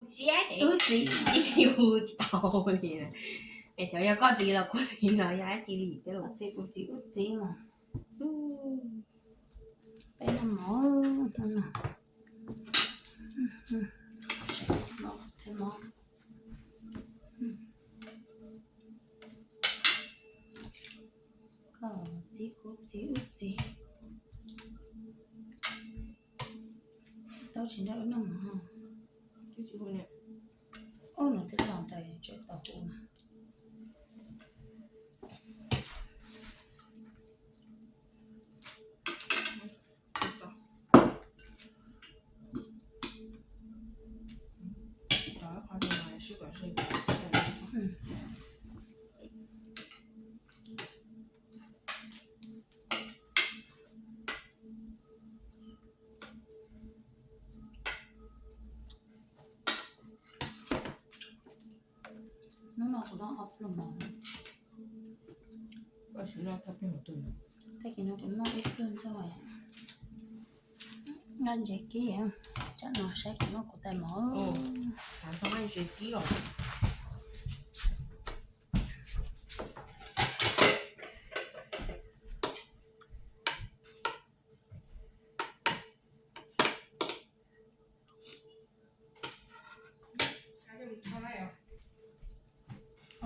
Wb txiv, yus tsis tau li. Es xyov yog koj txiv los kuv txiv los yog dab tsi li thiab los. Txiv kuv txiv wb txiv mas. Peb noj mov, noj no. Mov, mov. Koj txiv kuv txiv wb txiv. Tau tsis nrog wb noj mov. Ub, no twb los ntawm tsev tau hu na. Hnub no kuv noj ob pluag mov. Tab sis no kuv noj ib pluag ntxuag. Noj ntses kib, tsam no saib kuv noj kuv tais mov. Ntses kib os.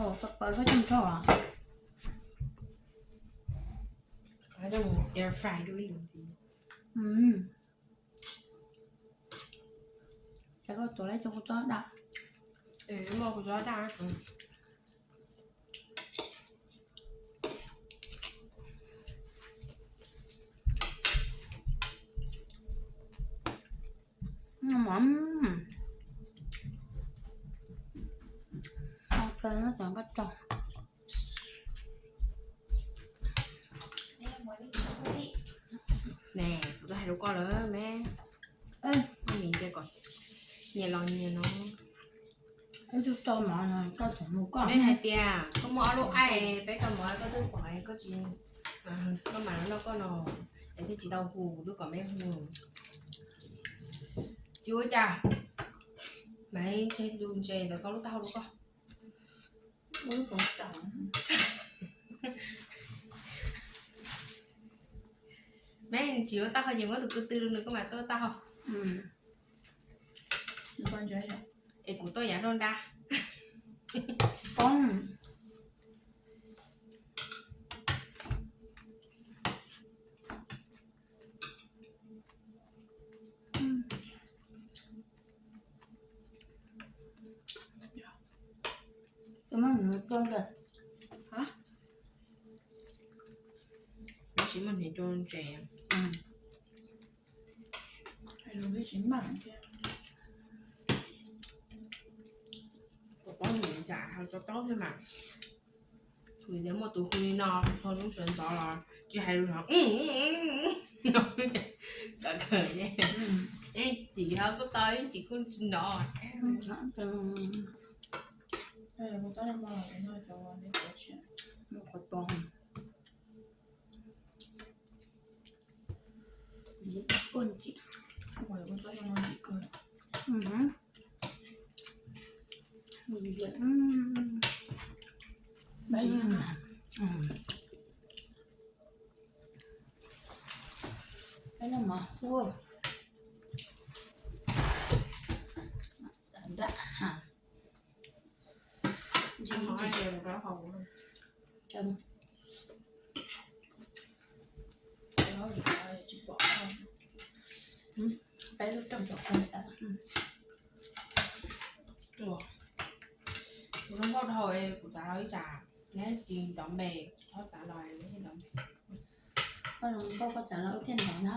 Tau pawv koj coj mus rau los? Air fry dua ib lub ntxiv. Ces koj tuav lawm coj kuv txob daj. Muaj kuv txob daj. Ne, kuv twb hais rau koj lawm me, nyias los nyias no. Meb hais tias koj muaj ob lub aib, peb rau mov koj twb pom koj tsis, koj mam noj koj no, es thiaj tsis tau hu, twb kom meb hu. Tsis ua cas, mam tseg tus ntses ntawd koj lub taub hau rau koj. Meb tsis ua taub hau ces muab tus ko tw rau nws koj mam tuaj taub hau. Es kuv tuaj yav rau nrab. Tsis muaj hniav rau ntses. Tus pob ntseg tsam hais tau taub thiab mas. Vim tias muaj tus hu li no txog lub sawv ntxov los tsis hais lus no. Kom kawm, ib chim ho kuj tau ib chim kuj tsis hnov. Peb noj mov ua xav nram hav. Peb lub rooj pom kawg tas. Kuv zoo nkauj dhau, kuv txav los ib tsam, neb tsis nrov npe, txhob txav los neb thiaj nrov npe. Koj zoo nkauj koj txav los wb thiaj nrov na.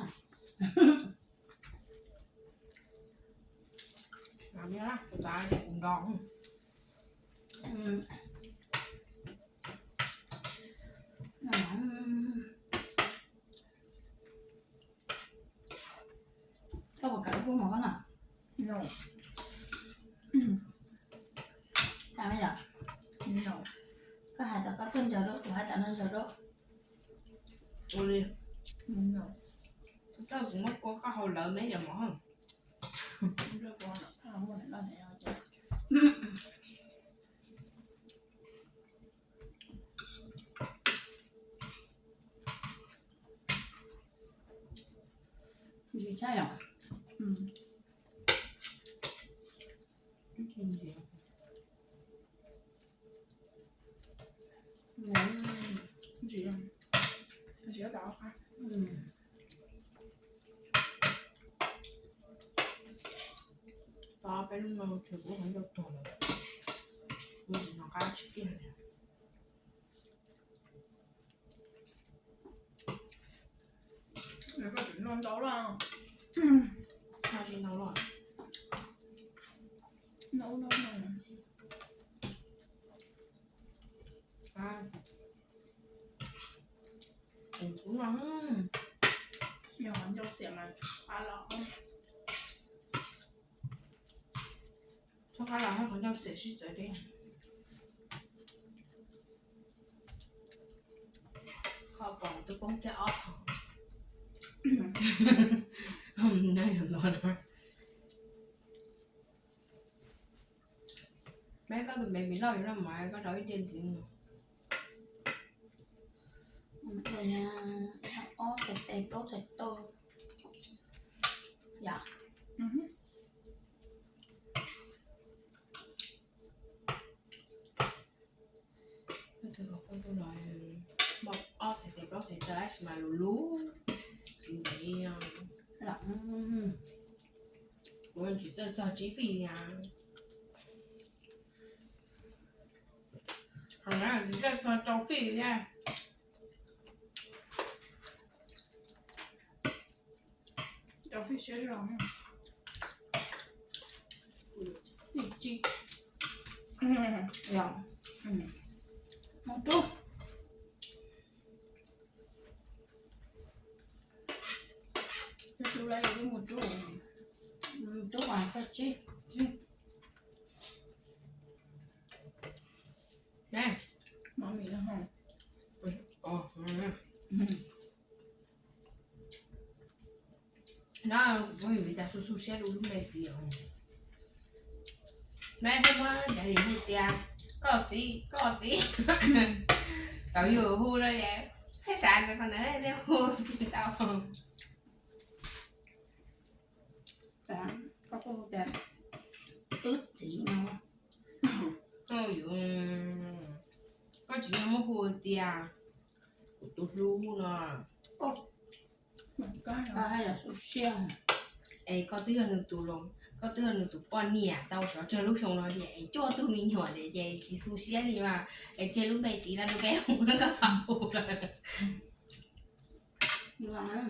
Kuv txav ces kuv nrov. Koj puas kam wb pub mov koj noj? Kam yom? Koj hais tias koj tuaj ntsaws dua, kuv hais tias no ntsaws dua. Ua li. Txawj kuv muab kua koj hau lawv me yom mov. Ntsim tshaj yom. Ntsim, ntsim, ntsim tau qab. Tau peb lub no tsuas kuv qhov ncauj tuag lawm, kuv tsis hnov qab tsis kiag li. Koj tseem noj ntau los? Noj tsis ntau los. Noj ub noj no. Kuv no, yog qhov ncauj xiam mas qab los. Txhob qab los, qhov ncauj xiam sib txawv deb. Koj pom twb poob kiag ob qho. Nyob no, peb koj tus baby loj yuav noj mov koj rau ib diav ntxiv no. Ob txhais tes plaub txhais tus yom. Ob txhais tes plaub txhais tus tab sis mas lus lub tsis ntev. Kuv tsis txawj txog tsib fij li. Ho na tsis txawj txog rau fij li. Rau fij siab zog. Fij tsib. Mus rub. Tus lawv yuav mus rub, mus rub mas txog tsib. Mov mis no ho. No kuv phooj ywg, cas xu xu siab rau lub npe txiv os. Meb pheej muab Daddy hu tias koj txiv, koj txiv. Thaum yus hu no es pheej xav tias qhov ntawd nej hu tsis tau. Koj kuj hu tias wb txiv no. Koj tsis yog muab hu tias kuv tus hlub no. Koj haj yam xu siab. Es koj twb yog nws tus, koj twb yog nws tus poj niam tau xyov tsawg lub xyoo no tias es cuaj tug me nyuam tias ces tsis xu siab li mas es tseg lub npe txiv no rau peb hu, koj txhob hu lawm.